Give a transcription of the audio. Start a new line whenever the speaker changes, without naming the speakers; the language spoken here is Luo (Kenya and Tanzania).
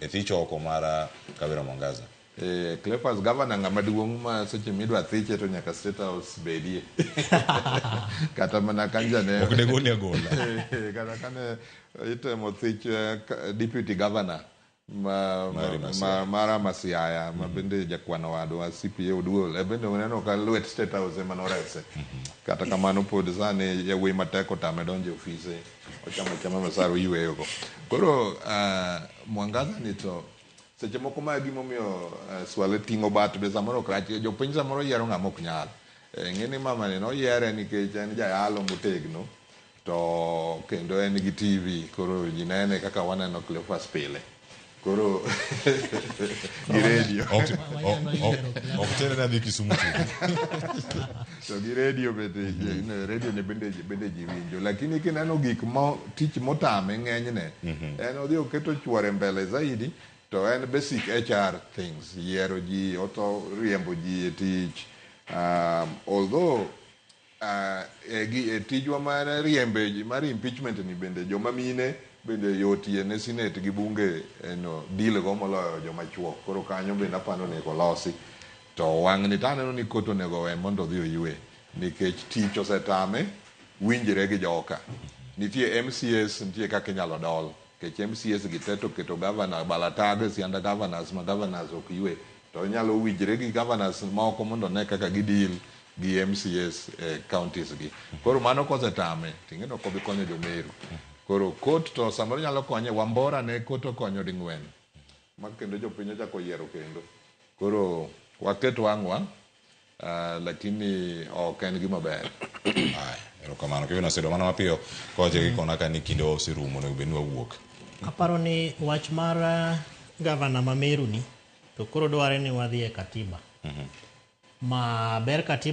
E thich oko mar Kawira Mwangaza.
Eh, Cleophas governor ng'ama duong' ma seche midwa thiche to nyaka State House bedie. Kata mana kanja ne
Ok degoli agola.
Eh, kata kane itemo thich deputy governor ma,
Mari
ma,
Masiaya.
mara Masiaya ma bende jakwano wadwa CPA Oduol e bende uneno ka lwet State House ema norese. Kata kamano pod sani yawuoyi matek otame donjo e ofise ochamo achama masara oyweyo go. Koro Mwangaza ni to seche moko ma gimomiyo Swale ting'o bat be samoro ok rach. Jopiny samoro yiero ng'ama ok nyal. Ng'e ni mama ni noyiere nikech en jayalo motegno to kendo en gi TV koro ji nene kaka waneno Cleophas pile. Koro gi radio.
Ok tere nadhi Kisumu TV.
To gi radio bende radio ne bende ji winjo. Lakini kineno gik mo tich motame ng'enyne en odhi oketo chuore mbele zaidi to en basic HR things yiero ji oto riembo ji e tich although e tijwa mar riembe ji mar impeachment ni bende joma mine bende yotie ne senate gi bunge no deal go moloyo joma chuo. Koro kanyo bende aparo onego losi. To wang'ni to aneno ni kot onego we mondo odhi oywe nikech tich osetame winjre gi joka. Nitie MCAs nitie kaka inyalo dol nikech MCAs gi te to keto governor balatag e sianda governors ma governors ok ywe to inyalo winjre gi governors moko mondo one kaka gi deal gi MCAs e counties gi. Koro mano kosetame ting'e ni ok obi konyo jo Meru. Koro kot to samoro nyalo konye Wambora ne kot okonyo ding'wen ma kendo jopiny ochako yiero kendo. Koro waket wang'wa lakini ok en gima ber.
Aya, erokamano. Kevin Osedo mana mapiyo kowacho gi kona ka ni kinde wa oserumo onego bed ni wawuok.
Aparo ni wach mar gavana ma Meru ni to koro dware ni wadhi e katiba. Ma ber katiba